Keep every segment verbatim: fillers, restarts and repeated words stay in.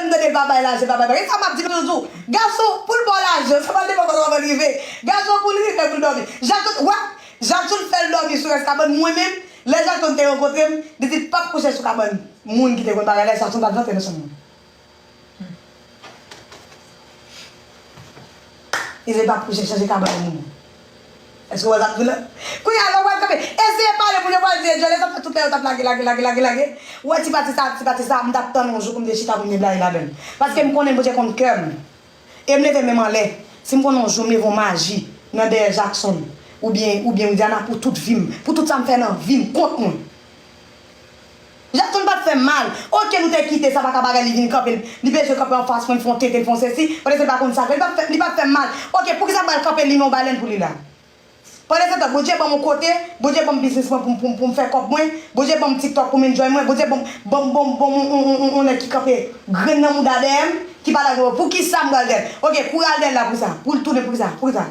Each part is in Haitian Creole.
tande l pa bay lajan, pa bay bagay. E sa m ap di nou toujou. Gason, pou l ba w lajan, sa pa depann kòman l rive. Gason, pou l rive, pou l dòmi. Jakton, wè, Jakton fè l dòmi sou rès kabann. Mwen menm, lè Jakton te rankontre m, li di l p ap kouche sou kabann moun ki te konn bagay la, Jakton pa t rantre nan chanm nan. Li di l p ap kouche chanje kabann moun. Èske w wè sa m di w la? Kounye a, lè w pral kanpe, eseye pale moun yo pral di, Edjòl, e sa fè tout lè yo t ap lage, lage, lage, lage, lage. Ou wè ti pati sa, ti pati sa, m t ap tann yon jou pou m te chita pou m te blayi ladan l. Paske m konnen Bondye konn kè m. E m leve men m anlè. Si m konnen yon jou m leve yon maji nan dèyè Jackson, oubyen, oubyen Widiana pou tout vi m, pou tout sa m fè nan vi m kont mwen. Jackson pa t fè m mal. Oke, nou te kite, sa pa ka bagay, li vin kanpe, li bezwen kanpe anfas mwen, l fè yon tete, l fè yon sesi, pandan se l pa konn sa l fè, li pa t fè, li pa t fè m mal. Oke, poukisa m pral kanpe li men yon balèn pou li la? Pandan se tan, Bondye ban m yon kote, Bondye ban m biznis mwen pou m, pou m, pou m fè kòb mwen, Bondye ban m TikTok pou m enjoy mwen, Bondye ban m, ban m, ban m, ban m yon, yon, yon, yon, yon nèg ki kanpe grenn nan mouda dèyè m, ki pa lage mwen. Poukisa m pral dèyè l? Oke, kouri al dèyè l la pou sa. Pou l tounen, poukisa? Poukisa?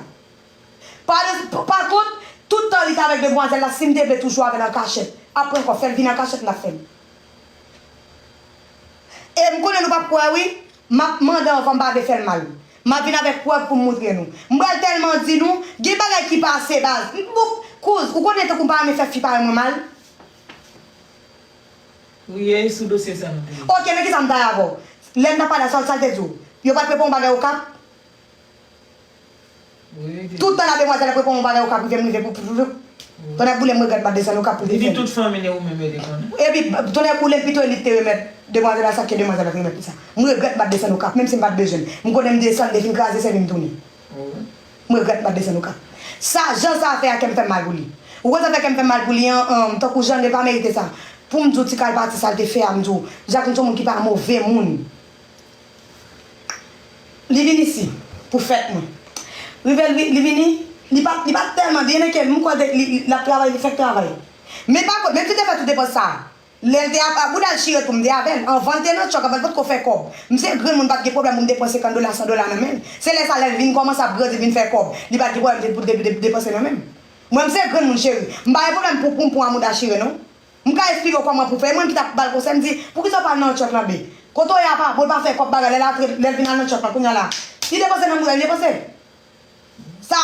Pa de, pa kont, tout tan li t avèk demwazèl la, si m te vle toujou avè l an kachèt, apre ankò, fè l vin an kachèt, m t ap fè l. E m konnen nou p ap kwè, wi, m ap mande anvan, m pa vle fè l mal. M ap vin avèk prèv pou m moutre nou. M pral tèlman di nou, gen bagay ki pase, baz. M, bon, kouz, ou konnen tankou m pa renmen fè fi parèy mwen mal. Wi, e sou dosye sa nou te ye. Oke, men kisa m ta ye avè w? Lè m t ap pale a sa, sa l te di w? Yo pa t prepare yon bagay Okap? Tout tan la demwazèl ap reponn yon bagay Okap rive m rive pou pou pou pou. Tonnè boule m regrèt m pa t desann Okap pou te fè l. Epi tonnè boule m pito li t te remèt demwazèl la sa ke demwazèl la t remèt li sa. M regrèt m pa t desann Okap menm si m pa t bezwen l. M konnen m desann m te fin kraze sèvi m tounen. M regrèt m pa t desann Okap. Sa jan sa fè a kè m fè m mal pou li. Ou konn sa fè kè m fè m mal pou li an, tankou jan l pa merite sa. Pou m di w ti kalpati sa l te fè a m di w, Jacqueline se yon moun ki pa move moun. Li vin isi pou fèt mwen. Rive li vini, li pa li pa tèlman byen men ke m kwè li li l ap travay li fèk travay. Men pa kont menm si l te fè tout depans sa a, lè l te ap pou l al chire tou m te avè l. Anvan l te nan tchòk, anvan l potko fè kòb. M se grenn moun m pa t gen pwoblèm pou m te pran senkant dola, san dola nan men l. Se lè sa lè l vin kòmanse ap grandi vin fè kòb, li pa t gen pwoblèm pou l depi depi depanse nan men m. Mwen m se grenn moun cheri. M pa gen pwoblèm pou pou m pran mouda chire non. M ka esplike w kòman pou fè. E mwen ki t ap ba l konsèy, m di, poukisa w pa al nan yon tchòk nan be? Kote w ye a pa bon, l pa fè kòb bagay, lè l antre, lè l vin al nan tchòk lan, kounye a la, li depanse nan mouda, li depanse. Sa,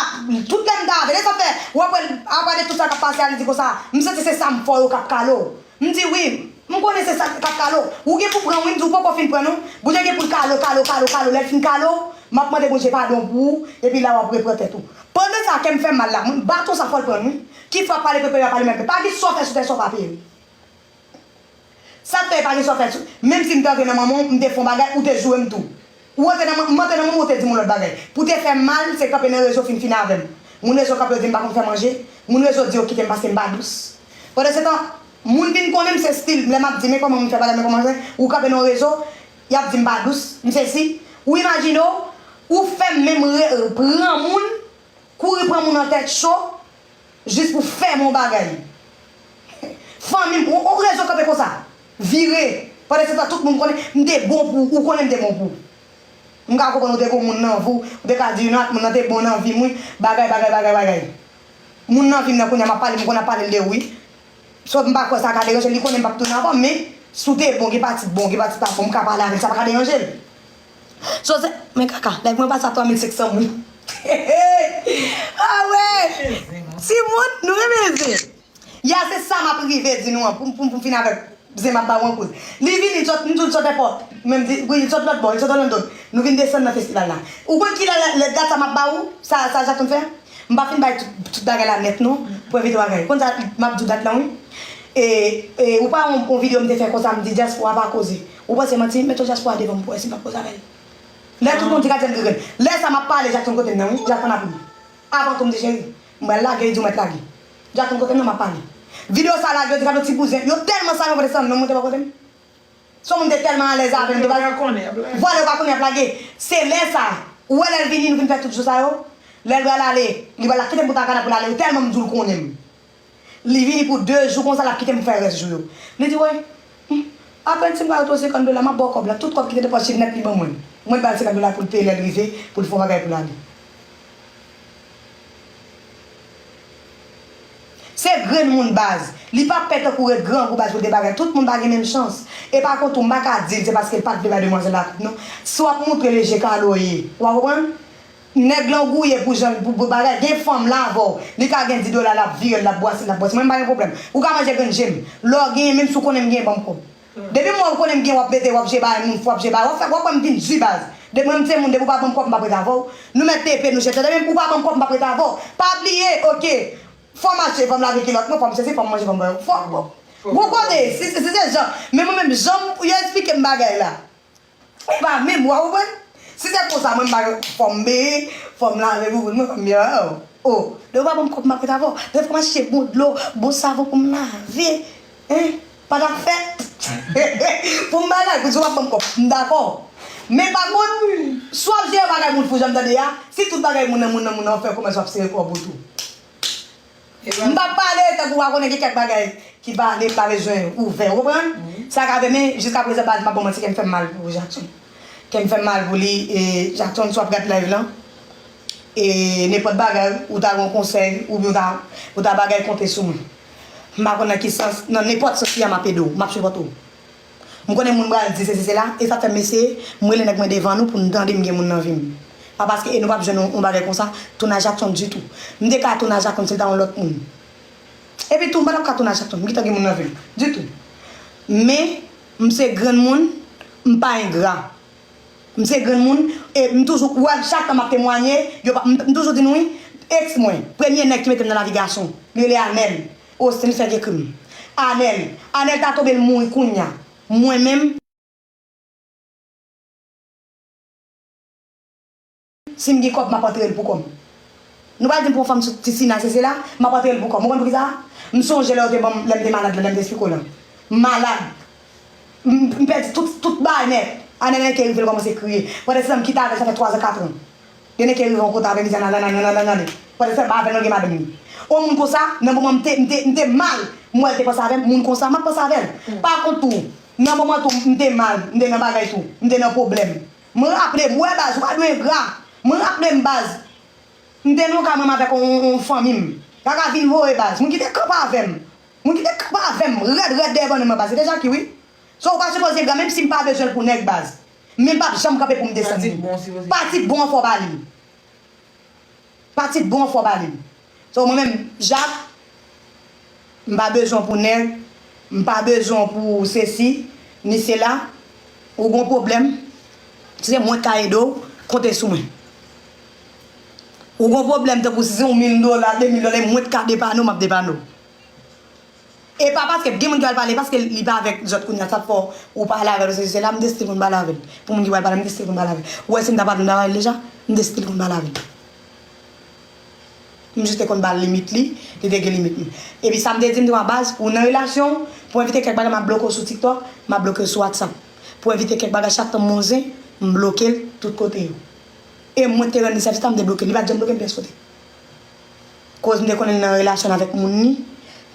tout lè m ta avè l, e sa fè, w ap wè l, apa de tout sa k ap pase a, li di konsa, m santi se sa m fè w yo k ap kale w. M di, wi, m konnen se sa k ap kale w. Ou gen pou pran, wi, m di, w poko fin pran non. Bondye gen pou l kale w, kale w, kale w, kale w, lè l fin kale w, m ap mande Bondye padon pou ou, epi la w ap repran tèt ou. Pandan sa kè m fè m mal la, mwen baton sa fò l pran l wi. Ki fwa pale pepe a pale menm pe. Pa gen sa w fè sou tè sa w pa peye wi. Sa k fè pa gen sa w fè sou. Menm si m te antre nan manman w, m te fè w bagay, ou te joure m tou. Ou antre nan manman, m antre nan manman w, ou te di m yon lòt bagay. Pou te fè m mal, se kanpe nan rezo fin fin avè m. Moun rezo kanpe yo di m pa konn fè manje. Moun rezo di yo kite m paske m pa dous. Pandan se tan, moun vin konnen m se stil, lè m ap di men kòman moun fè bagay, men kòman fè, ou kanpe nan yon rezo, y ap di m pa dous, m sesi. Ou imajine w, ou fè m menm re, pran moun, kouri pran moun an tèt cho, jis pou fè m yon bagay. Fanmi m, yon, yon rezo kanpe konsa, vire. Pandan se tan, tout moun konnen m te bon pou ou, ou konnen m te bon pou ou. M ka konprann ou te gon moun nan vi w, ou te ka di, non, moun nan te bon nan vi m wi, bagay, bagay, bagay, bagay. Moun nan vi m nan kounye a, m ap pale, m konn ap pale l de ou wi. Sot m pa kwè sa ka deranje l, li konnen m p ap tounen ankò, men si w te bon, gen pati t bon, gen pati t pa bon, m ka pale avè l, sa pa ka deranje l. So se, men kaka, live mwen pase a twa mil senk san moun. Ah wè! Timoun, nou renmen zen. Ya se sa m ap rive di nou an, pou m pou m pou m fin avèk zen m ap ba w an kouz. Li vini, li sot, m di w li sot èpòt. Men m di, wi, li sot lòt bò, li sot London. Nou vin desann nan festival la. Ou konn kilè lè, lè dat sa m ap ba ou, sa, sa Jackson fè? M pa fin bay tout, tout bagay la nèt non, pou envite w a kay. Konn sa m ap di w dat lan wi. E, e, ou pa wè yon, yon videyo m te fè konsa, m di dyaspora pa koze. Ou panse manti? Met yon dyaspora devan m pou wè si m p ap koze avè l. Lè tout moun di Katièn grenn. Lè sa m ap pale Jackson kote m nan wi, Jackson ap ri. Avan tou m di cheri, m pral lage, li di w mèt lage. Jackson kote m nan m ap pale. Videyo sa lage, yo di gad yon ti bouzen, yo tèlman sal yo pa desann non, monte bò kote m. Se yon moun te tèlman alèz avè m, te pa. Vwala, yo pa konnen y ap lage. Se lè sa, ou wè lè l vini, nou vin fè tout jou sa yo. Lè l pral ale, li pral ap kite m bouda kanal pou l ale wi, tèlman m di w l konnen m. Li vini pou de jou konsa, l ap kite m fè rès jou yo. Li di, wè, hmm, apèn si m ka retwouve senkant dola, m ap ba w kòb la. Tout kòb ki te nan pòch li nèt, li ban mwen l. Mwen ba l senkant dola pou l peye lè l rive, pou l fè yon bagay pou l ale. Se grenn moun baz. Li pa pè tankou ret grangou baz pou l te bagay. Tout moun pa gen menm chans. E pa kont ou, m pa ka di l se paske l pa t vle bay demwazèl la kòb non. Si w ap moutre l e je kado w ye, w a konprann? Nèg lan gouye pou jan, pou, pou bagay. Gen fanm la avè w. Li ka gen dis dola, l ap vire l, l ap bwase, l ap bwase. Mwen, m pa gen pwoblèm. Ou ka manje grenn je m. Lè w genyen, menm si w konnen m genyen, ban m kòb. Depi m wè w konnen m gen, w ap mete, w ap je bay moun, w ap je bay, w ap fè, w ap wè m vin di baz. Depi mwen m se moun, depi w pa ban m kòb, m p ap ret avè w. Nou mèt te epe nou, chèche. Depi ou pa ban m kòb, m p ap ret avè w. Pa bliye, oke. Fò m achte, fò m lave kilòt mwen, fò m sesi, fò m manje, fò m bwè. Fò, fò. Gwo kote, si, si, si se jan, men mwen menm, jan m, yo eksplike m bagay la. E pa menm, w a konprann? Si se konsa, mwen m pa fò m beye, fò m lave bouboun mwen, fò m byen, oh, oh. Lè w pa ban m kòb, m ap ret avè w. Lè fò m achte bon dlo, bon savon pou m lave. Hein? Pa t ap fèt. Pou m bagay, pou di w ap ban m kòb, m dakò. Men pa kont, si w ap jere bagay moun fou jan m tande a, si tout bagay moun nan, moun nan, moun nan, w fè kòmans w ap sere kòb ou tou. M p ap pale tankou w a konnen gen kèk bagay ki pale, m pa bezwen ouvè, ou konprann? Sa ka fè, men jiskaprezan baz, m ap ba w manti, kè m fè m mal pou Jackson. Kè m fè m mal pou li, e Jackson, si w ap gade live lan, e nenpòt bagay, ou ta gen yon konsèy, oubyen ou ta, ou ta bagay, konte sou mwen. M pa konn nan ki sans, nan nenpòt sans li a, m ap ede w, m ap sipòte w. M konnen moun pral di sesi sela, e sa fè m eseye, m rele nèg mwen devan nou pou n tande m gen moun nan vi m. Pa paske, e nou p ap jwenn yon, yon bagay konsa, tounaj Jackson ditou. M te ka tounaj Jackson si l ta yon lòt moun. Epi tou, m pa t ap ka tounaj Jackson, m gentan gen moun nan vi m. Ditou. Men, m se granmoun, m pa engra. M se granmoun, e m toujou, ou wè, chak tan m ap temwanye, yo pa, m, m toujou di nou wi, eks mwen, premye nèg ki mete m nan lavi gason, li rele Anèl. Austin fèk ekri m. Anèl. Anèl ta tonbe, l mouri kounye a. Mwen menm, si m gen kòb, m ap antere l pou kò m. Nou pral di m pou yon fanm sou ti Sina, se, se la, m ap antere l pou kò m. Ou konn poukisa? M sonje lè yo te ban m, lè m te malad la, lè m te eksplike w lan. M malad. M, m pèdi tout, tout bagay nèt. Anèl enke rive, l kòmanse kriye. Pandan se tan m kite avè l, sa fè twazan, katran. Yo nèk rive yon kote avè m, li di, "Nan, nan, nan, nan, nan, nan, nan." Pandan se tan m pa avè l, non, l gen madanm li. Yon moun konsa, nan moman m te, m te, m te mal, m wè l te panse avè m, moun konsa, m ap panse avè l. Pa kont tou, nan moman tou, m te mal, m te nan bagay tou, m te nan pwoblèm. M raple m, wè baz, ou pa dwe engra. M raple m baz. M te nan yon ka menm avèk yon, yon, yon fanmi m. Kaka vin voye baz. Moun ki te kanpe avè m. Moun ki te kanpe avè m rèd, rèd dèyè bannann mwen baz. Se te Jackie, wi. So, ou pa sipoze engra, menm si m pa bezwen l pou nèg baz. Men m p ap janm kanpe pou m desann li. Pati bon, sipoze. Pati bon an fò w ba li l. Pati bon an fò w ba li l. So, mwen menm, Jak, m pa bezwen w pou nèg, m pa bezwen w pou sesi, ni sela. Ou gon pwoblèm, se mwen k ka ede w, konte sou mwen. Ou gon pwoblèm, tankou si se yon mil dola, de mil dola, e mwen k ka depann ou, m ap depann ou. E pa paske gen moun ki pral pale, paske li pa avèk zòt kounye a, sa fè w pale avè l, se, se la m te still konn pale avè l. Pou moun ki pral pale, m te still konn pale avè l. Ou wè, si m ta pale, m ta pale deja, m te still konn pale avè l. M jis te konn ba l limit li, li te gen limit li. Epi sa m te di, m di w a baz, ou nan relasyon, pou evite kèk bagay, m ap bloke w sou TikTok, m ap bloke w sou WhatsApp. Pou evite kèk bagay, chak tan m wè yon zen, m bloke l tout kote yo. E mwen te rann li sèvis la, m te bloke l. Li pa t janm bloke m pyès kote. Koz m te konnen l nan relasyon avèk moun li,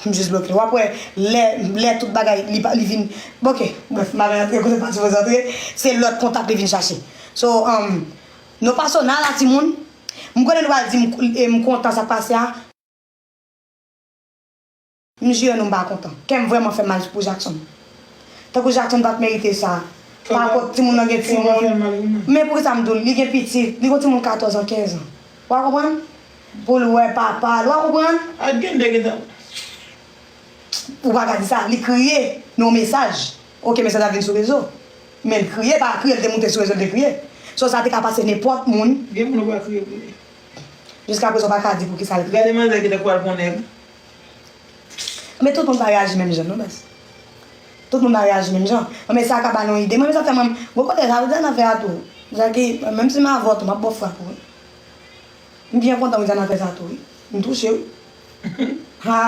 m jis bloke l. W ap wè, lè, lè tout bagay, li pa, li vin, oke, brèf, m pa vle antre kote m pa sipoze antre, se lòt kontak li vin chache. So, um, no personal a timoun, m konnen nou pral di m, e m kontan sa k pase a. M jire nou m pa kontan. Kè m vrèman fè m mal pou Jackson. Tankou Jackson pa t merite sa. Pa kont timoun nan gen timoun. Men poukisa m di w, li gen pitit, li gon timoun katòz an, kenz an. W a konprann? Pou l wè papa l, w a konprann? A gen de gen tan. Ou pa ka di sa, li kriye nan yon mesaj. Oke, mesaj la vin sou rezo. Men l kriye, pa kriye, l te moute sou rezo, l te kriye. So, sa te ka pase nenpòt moun. Gen moun ou pa kriye pou li. Jiskaprezan, w pa ka di poukisa l kriye. Gade manzè ki tankou al pran nèg. Men tout moun pa reyaji menm jan, non, baz. Tout moun pa reyaji menm jan. Mwen, men sa ka ba nou ide. Mwen, men sa fè mwen, bon, kote sa, Widiana fè a tou. Jackie, menm si m avè w tou, m ap ba w frap ou, wi. M byen kontan Widiana fè sa tou, wi. M touche, wi. Ha,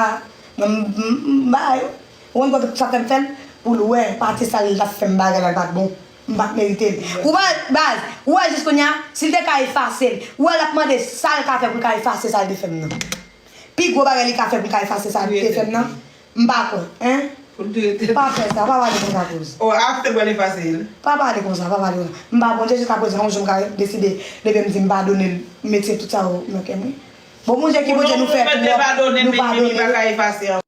mwen, m, m, m ba yo. Ou konn kote sa fè m fè l? Pou l wè, pati sa l t ap fè m bagay la, l pa t bon. M pa t merite l. Ou pa, baz, ou wè jis kounye a, si l te ka efase l, ou wè l ap mande sa l ka fè pou l ka efase sa l te fè m nan. Pi gwo bagay li ka fè pou l ka efase sa l te fè m nan, m pa kwè, en? Pou l touye tèt. Pa fè sa, pa pale konsa, kouz. Oh, afè pral efase l. Pa pale konsa, pa pale konsa. M pa Bondye, jiskaprezan, yon jou m ka deside leve m di m padone l, m retire tout sa yo nan kè m, wi. Bon, Bondye ki Bondye nou fè twòp, nou padone.